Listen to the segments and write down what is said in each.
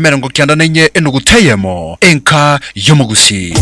94 enuguta eyemo, enka y'omogusii.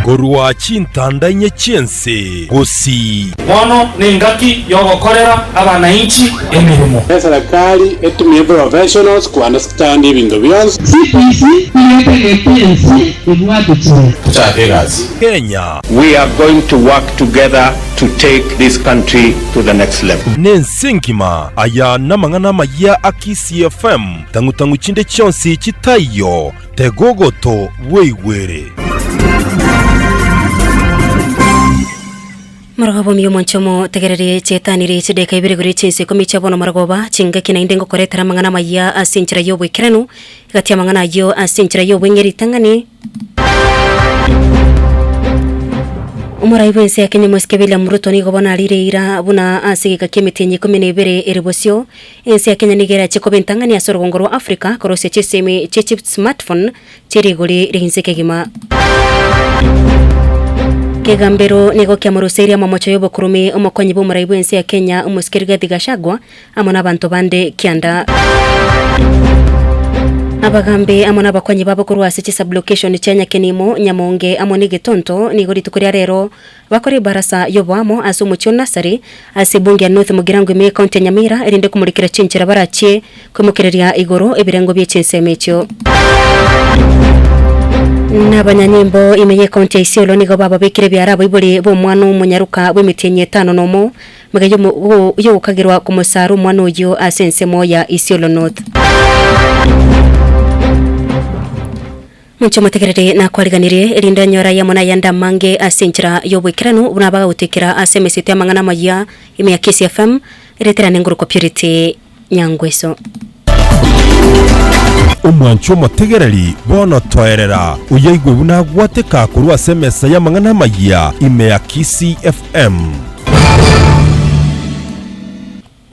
Korwa chintanda inye chi'ense gusii. Bono nengaki y'ogokorera abanainchi emeremo. Eserekari etumie professionals ku understand ebinto bionsi. CPC nigo etagete ense ebwate chibesa. Tochake egasi. Kenya. We are going to work together to take this country to the next level. Nense engima. Aya namang'ana amayia a Kisii FM, tang'u-tang'u chinde chionsi chitaiyo, tega ogoto bweigwere. Morogoba omuya omwanche omotegererie chiaetanire chideka ibere igoro chinsa ikomi chia bono morogoba, chingaki naende ngokoretera amang'ana amayia ase enchera y'oboikeranu, egati y'amang'ana ayio ase enchera y'obweng'e ritang'ani. Omorai bw'ense ya Kenya Omosike William Ruto nigo bono arire eira buna ase egeka ki'emetienyi ikomi na ibere ere bosio, ense ya Kenya nigo erache koba entang'ani ase orogongo rwa Africa korosia chisemi chie chismartphone chie rigori ria inse kegima. Kegambero nigo kiamoroseirie amamocho y'obokurume omokonyi bw'omorai bw'ense ya Kenya Omosike Rigathi Gachagua amo nabanto bande kianda. Abagambi amo nabakonyi babo korwa ase chisublocation chia Nyakenimo, Nyamonge amo negetonto nigo rituko ria rero bakore ebarasa y'oboamo ase omochie o Nasari ase ebunge ya North Mugirango ime y'ecounty ya Nyamira erinde komorekera chinchera barachie koimokereria igoro ebirengo bie chinsemo echio. Nabanyanyimbo ime y'ecounty ya Isiolo nigo bababekire ebiara abaibori b'omwana omonyaroka bw'emetienyi etano nomo Magega y'ogokagerwa kw'omosara omwana oyio ase ensemo ya Isiolo North. Monche motegerere nakwariganirie, erinde onyore ayamo na ayande amange ase enchera y'oboikeranu buna bagagotoikera ase emeseto y'amang'ana amayia ime ya Kisii FM, ereterane ngorokwa Purity Nyangweso. Omwancho omotegereri, bono toerera, oyaigwe buna agwateka korwa ase emesa y'amang'ana amayia ime ya Kisii FM.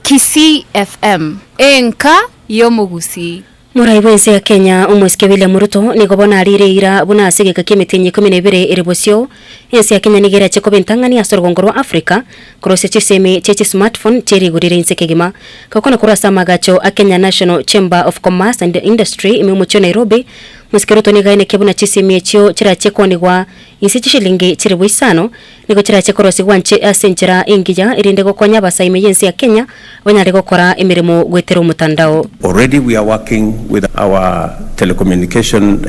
Kisii FM, enka y'omogusii. Morai bw'ense ya Kenya, Omosike William Ruto, nigo bono arire eira buna ase egeka ki'emetienyi ikomi na ebere ere bosio, ense ya Kenya nigo erache koba entang'ani ase orogongo rwa Africa korosia chisemi chie chismartphone chie rigori ria inse kegima. Gokwana korwa ase amagacho a Kenya National Chamber of Commerce and Industry ime omochie o Nairobi, Omosike Ruto nigo aenekia buna chisemi echio chirachie koonigwa inse chishilingi chilifu isano Nigo chirache korosigwa nche ase enchera engiya, erinde gokonya abasae ime y'ense ya Kenya banyare gokora emeremo goetera omotandao. Already we are working with our telecommunication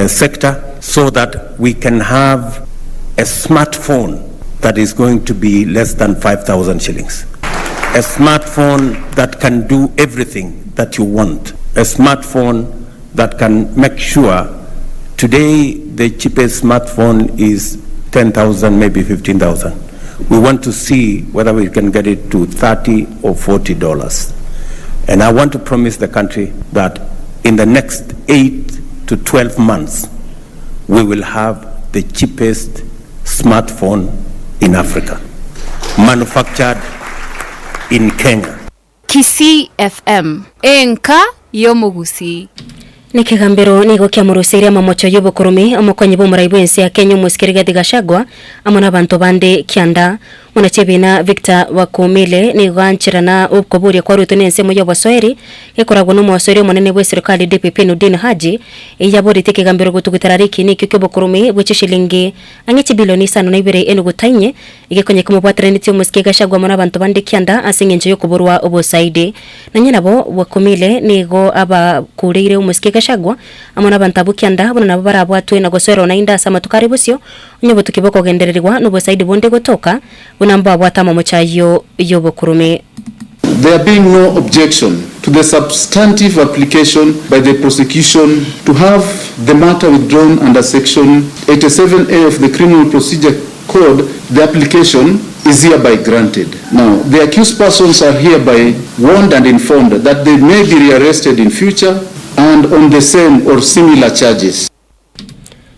sector so that we can have a smart phone that is going to be less than 5,000 shillings. A smart phone that can do everything that you want. A smart phone that can make sure today the cheapest smartphone is 10,000 maybe 15,000. We want to see whether we can get it to 30 or 40 dollars. And I want to promise the country that in the next 8 to 12 months we will have the cheapest smartphone in Africa, manufactured in Kenya. Kisii FM, enka y'omogusii. Nekegambero nigo kiamoroseirie amamocho y'obokorome omokonyi bw'omorai bw'ense ya Kenya omosike Rigathi Gachagua amo nabanto bande kianda. Omonachebina Victor Wakumile nigo ancherana okoboria kwaruetwe nensemo y'obosoeri gekoragwa nomosoeri omonene bw'eserikali DPP Nurdin Haji eyio yaboretie ekegambero gotugutera rikiina ekio kiobokorome bwe chishilingi ang'e chibilioni isano na ibere enuguta inye Egekonye kimobwateranetie omosike Gachagua amo nabanto bande kianda ase engencho y'okoborwa obosaidi. Nonye nabo, Wakumile nigo abakureire omosike Gachagua amo nabanto abwo kianda buna nabo barabwatwe na gosoerwa naende ase amatuko are bosio onye obotuki bokogendererigwa nobosaidi bonde gotoka buna mbabwate amamocho ayio y'obokurume. There being no objection to the substantive application by the prosecution to have the matter withdrawn under section 87A of the Criminal Procedure Code, the application is hereby granted. Now, the accused persons are hereby warned and informed that they may be rearrested in future and on the same or similar charges.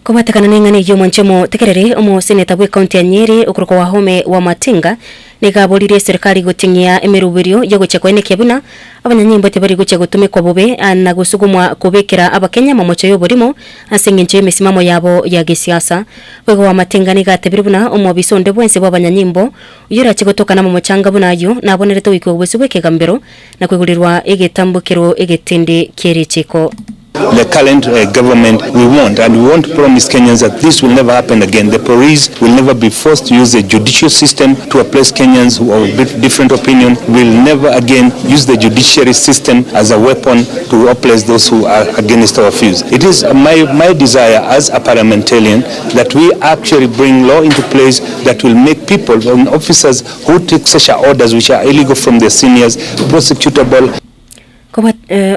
Kobwatekana neng'ana eyio mwanche motegerere, omoseneta bw'ecounty ya Nyeri okorokwa Wahome Wamatinga Nigo aboririe eserekari goting'ia emeroberio y'ogochia koenekia buna abanyanyimbo tibari gochia gotumekwa bobe na gosugumwa kobekera Abakenya amamocho y'oborimo ase engencho y'emesimamo yabo ya gesiasa. Boigo Wamatinga nigo atebirie buna omobisa onde bwensi bw'abanyanyimbo oyio orache gotoka namamocho anga buna ayio nabonerete goikigwa bosio bw'ekegambero na koigorirwa egetambokero egetindi kie richiiko. The current government we want and we want to promise Kenyans that this will never happen again, the police will never be forced to use the judicial system to oppress Kenyans who are of different opinion, will never again use the judiciary system as a weapon to oppress those who are against our views. It is my, my desire as a parliamentarian that we actually bring law into place that will make people and officers who take such orders which are illegal from their seniors prosecutable. Kobua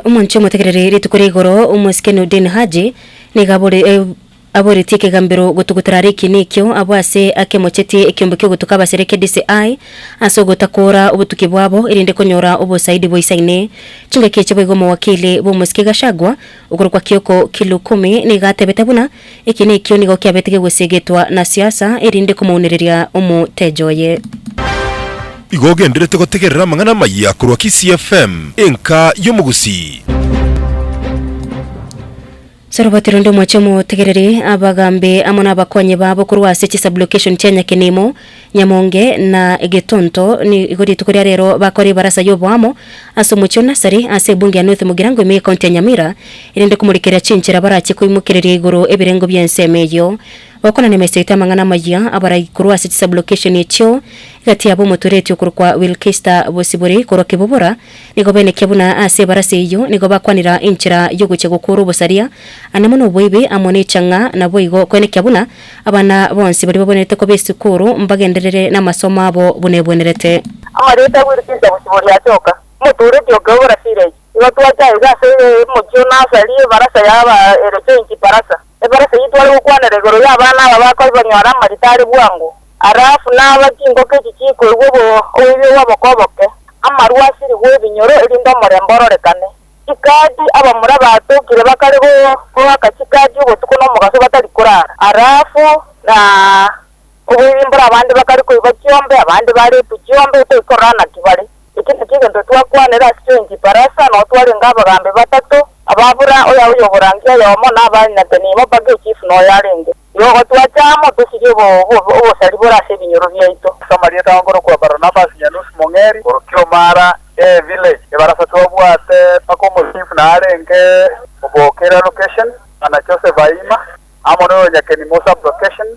omonche omotegereri rituko ria igoro, omosike Nurdin Haji nigo abore aboretie ekegambero gotugutera are ekiina ekio abwo ase akemochetie ekiombe kiogotuka abasere kia DCI ase ogotakora obotuki bwabo erinde konyora obosaidi boisaine. Chingaki echi boigo omowakili bw'omosike Gachagua okorokwa Kioko Kilukumi nigo atebete buna ekiina ekio nigo kiabete kegosegetwa na siasa erinde komounereria omoteja oye. Igo ogenderete gotegerera amang'ana amayia korwa Kisii FM, enka y'omogusii. Soroboti ronde omochie omotegereri, abagambi amo nabakonyi babo korwa ase chisublocation chia Nyakenimo, Nyamonge na Getonto nigo rituko ria rero bakora ebarasa y'oboamo ase omochie o Nasari ase ebunge ya North Mugirango ime y'ecounty ya Nyamira erinde komorekereria chinchera barachie koimokereria igoro ebirengo bi'ensemo eyio. Gokwana nemeseito amang'ana amayia abarai korwa ase chisublocation echio egati yabo omotureti okorokwa Wilkester Bosibori korwa Kibobora Nigo benekia buna ase ebarasa eyio nigo bakwanera enchera y'ogochia gokoora obosaria, ane mono oboibi amo nechang'a, naboigo koenekia buna abana bonsi baria babwenerete koba esukuru mbagenderere namasomo abo buna ebwenerete. Amarieta agwirukisa bosibori achoka, omotureti o keobora Sirei. Igo twacha aiga ase omochie o Nasari, ebarasa y'aba ere Change Barasa. Ebarasa eyio tware gokwanera igoro y'abana aba bakoibanyora amarita are bwango. Alafu naba chingoko echi chikoigwa oboibi obwo oboke, amarwa asirigwe ebinyoro, erinde omorembe ororekane. Chikadi, abamura batokire bakare goaka chikadi obotuko na omogaso batari korara. Alafu na oboibi mbore abande bakare koiba chiombe, abande baretwe chiombe, toikorora naki bare. Eki nakio egento twakwanera ase chionsi barasa, nao twarenge abagambi batato, ababura, oyo oyoborangia oyomo, na abanyatenimo mpaka echifu noyo arenge. Igo twacha amo tosirie obosari bore ase ebinyoro biaito. Ase amarieta ao nkorokwa Barnabas Nyanusi Mong'eri, korokio Omara A Village. Ebarasa twabwate mpaka omochief narenge Obokera Location, na Joseph Aima, amo noyo Nyakenimo Sub-location.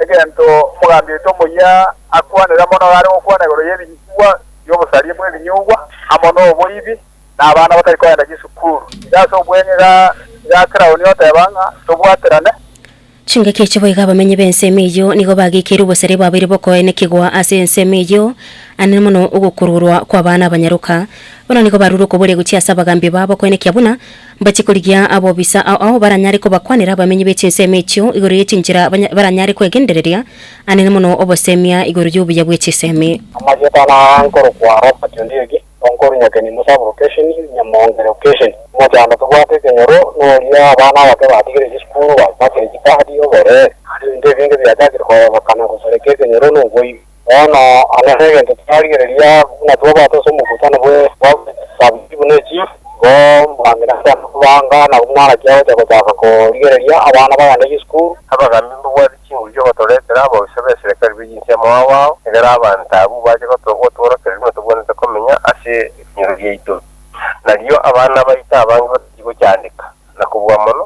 Egento omogambi oito omoyia akwanire amo noyo are gokwana igoro y'ebinyugwa bi'obosaria bw'ebinyugwa, amo noboibi, na abana batari kogenda chisukuru. Iga ase obweng'e iga iga Crown oteba ng'a tobwaterane. Chingaki echi boigo abamenyi b'ensemo eyio nigo bagekeire obosaria bwabeire bokoenekigwa ase ensemo eyio, anene mono ogokururwa kw'abana abanyaroka. Bono nigo barure okoboria gochia ase abagambi babo koenekia buna Mbache korigia abobisa ao ao baranyare kobakwanera abamenyi be chinsemo echio igoro ye chinchera baranyare kwegendereria anene mono obosemia igoro y'obuya bwe chisemi. Amarieta na nkorokwa Robert Ondieki, onkoru Nyakenimo sub-location, Nyamonge location. Omochando tobwate ekenyoro noria abana abake batigire chisukuru bakire chikadi oborere. Naende ebinto ebinge biachakire koebekana gosareka ekenyoro noboibi. Bono ane negento twarigereria buna twabwate ase omokutano bwe bwa buna echi, igo mbwang'ina ase amabanga na buna naki agocha gochaka korigereria abana bagende chisukuru. Abagambi mbabwate chinguru chi'ogotoretera ababisa b'eserekari be chinsemo ao ao, ekero abanto abwo bache gotworokereria buna tobwenerete komenya ase ebinyoro biaito. Nario abana baito abange batachia gochandeka, na kobua mono,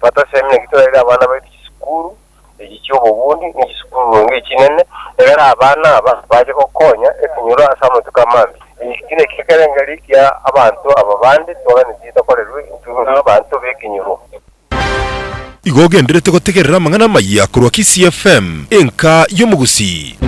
batosemie naki toraire abana baito chisukuru, echi chi'obobundi, ne chisukuru ronge chinene, egere abana aba bache gokonya ekenyoro ase amatuko amambe. Eki nakio ekerengerio kia abanto aba bande twaganetie tokorerwe intwe buna abanto b'ekenyoro. Igo ogenderete gotegerera amang'ana amayia korwa Kisii FM, enka y'omogusii.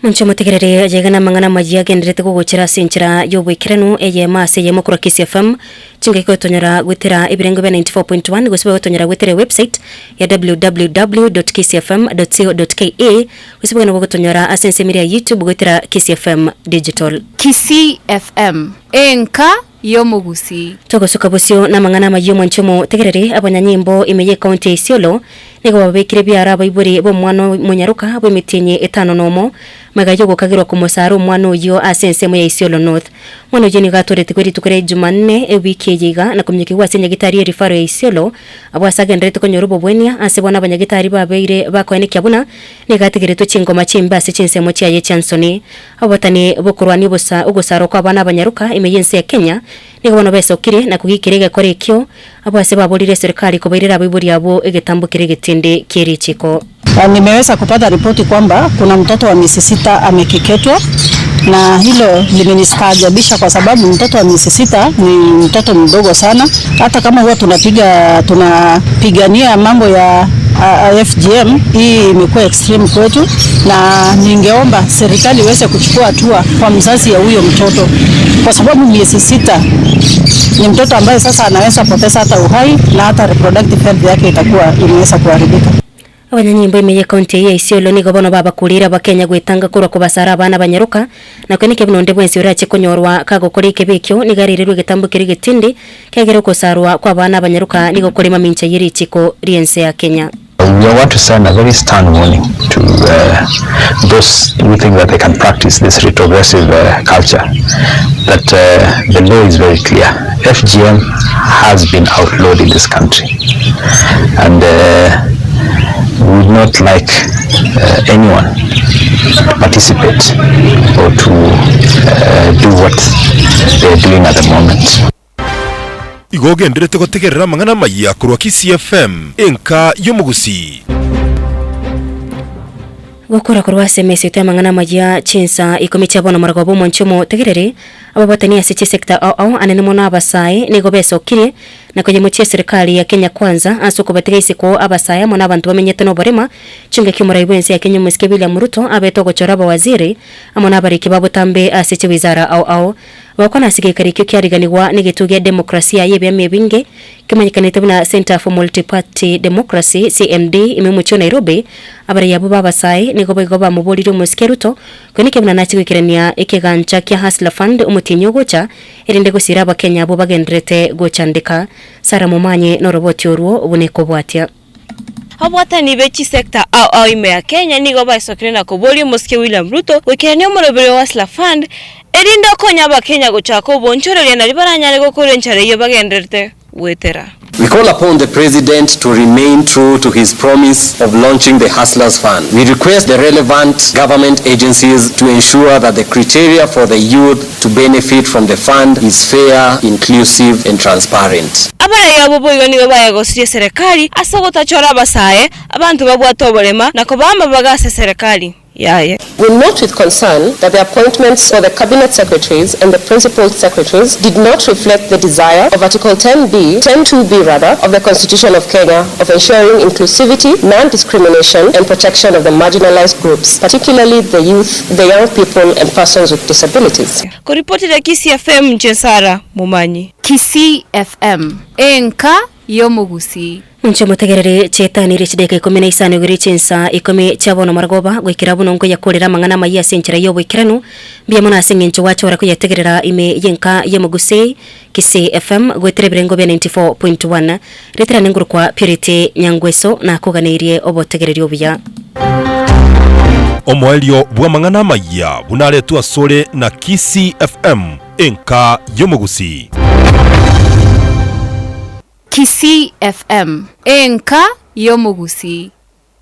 Monche motegerere ayaiga namang'ana amayia agenderete gogochera ase enchera y'oboikeranu eyemo ase eyemo korwa Kisii FM. Chingaki gotonyora goetera ebirengo bia 94.1 gose gotonyora goetera ewebsite ya www.kcfm.co.ke gose boigo nabo gotonyora ase ensemo eria ya YouTube goetera Kisii FM Digital. Kisii FM, enka. y'omogusii. Togosuka bosio namang'ana amayia omwanchi omotegereri, abanyanyimbo ime y'ecounty ya Isiolo nigo bababekire biara abaibori b'omwana omonyaroka bw'emetienyi etano nomo, magega y'ogokagerwa komosara omwana oyio ase ensemo ya Isiolo North. Omwana oyio nigo atoretigwe rituko ria Jumanne ewiki eye iga na kominyokigwa ase enyagitari ye referral ya Isiolo abwo ase agendererete konyora obobwenia ase bono abanyagitari babeire bakoenekia buna nigo atigeretwe chingoma chimbe ase chinsemo chiaye chia nsoni. Obobatani bokorwania obosa ogosarwa kw'abana abanyaroka ime y'ense ya Kenya nigo bono besokire na kogikera egekora ekio abwo ase baborire eserikari kobairera abaibori abwo egetambo keria egetindi kie richiko. Nimeweza kupata ripoti kwamba kuna mtoto wa miezi sita amekeketwa na hilo limenistaajabisha kwa sababu mtoto wa miezi sita ni mtoto mdogo sana. Hata kama huwa tunapiga tunapigania mambo ya FGM, hii imekuwa extreme kwetu, na ningeomba serikali iweze kuchukua hatua kwa mzazi ya huyo mtoto, kwa sababu miezi sita ni mtoto ambaye sasa anaweza poteza hata uhai na hata reproductive health yake itakuwa imeweza kuharibika. Abanyanyimbo ime y'ecounty eye ya Isiolo nigo bono babakureire Abakenya gwetanga korwa kobasara abana abanyaroka, na koenekia buna onde bwensi orache konyorwa kagokora ekebe ekio nigo arererwe egetambo keria egetindi, kiagera okosarwa kw'abana abanyaroka nigo kore mamincha ye richiko ri'ense ya Kenya. We want to send a very stern warning to uh, those who think that they can practice this retrogressive uh, culture that uh, the law is very clear. FGM has been outlawed in this country and uh, we would not like uh, anyone to participate or to uh, do what they're doing at the moment. Igo ogenderete gotegerera amang'ana amayia korwa Kisii FM, enka y'omogusii. Gokora korwa ase emesa yaito y'amang'ana amayia chinsa ikomi chia bono moragoba omonche omotegerere, ababatani ase chisecta ao ao anene mono abasae nigo besokirie na koyemochia eserikari ya Kenya Kwanza ase okobatiga isiko abasae amo nabanto bamenyete noborema chingaki omorai bwense ya Kenya omosike William Ruto abete ogochora abawaziri amo nabariki ba botambe ase chiwizara ao ao Gokwana ase geikaro ekio kiariganigwa negetuo gia demokrasia y'ebiama ebinge, kemanyekanete buna Centre for Multiparty Democracy, CMD, ime omochie o Nairobi, abarai abwo b'abasae nigo boigo bamoboririe omosike Ruto koenekia buna nache goikerania ekegancha kia Hustler Fund omotienyi ogocha erinde gosiira abakenya abwo bagendererete gochandeka. Sarah Momanyi noroboti orwo buna ekobwatia. Abwatani be chisecta ao ao ime ya Kenya nigo baesokire na koboria omosike William Ruto goikerania omoroberio o Hustler Fund erinde okonye abakenya gochaka obonchoreria nario baranyare gokora enchara eyio bagendererete goetera. We call upon the President to remain true to his promise of launching the Hustlers Fund. We request the relevant government agencies to ensure that the criteria for the youth to benefit from the fund is fair, inclusive and transparent. Abarai abwo boigo nigo bayegosirie eserekari ase ogotachora abasae, abanto babwate oborema, na kobaa amabaga ase eserekari yaye. We note with concern that the appointments for the Cabinet Secretaries and the Principal Secretaries did not reflect the desire of Article 10B, 10.2B rather, of the Constitution of Kenya of ensuring inclusivity, non-discrimination and protection of the marginalized groups, particularly the youth, the young people and persons with disabilities. Koripotera Kisii FM inche Sarah Momanyi. Kisii FM, enka y'omogusii. Inche motegerere chietanirie chidaeka ikomi na isano igoro ye chinsa ikomi chia bono morogoba, goikera buna nkoyakorera amang'ana amayia ase enchera y'oboikeranu. Mbuya mono ase eng'encho gwachora koyategerera ime y'enka y'omogusii, Kisii FM, goetera ebirengo bia 94.1. Rieta riane ngorokwa Purity Nyangweso, nakoganeirie obotegereri obuya. Omoerio bw'amang'ana amayia buna aretwe asore na Kisii FM, enka y'omogusii. Kisii FM, enka y'omogusii.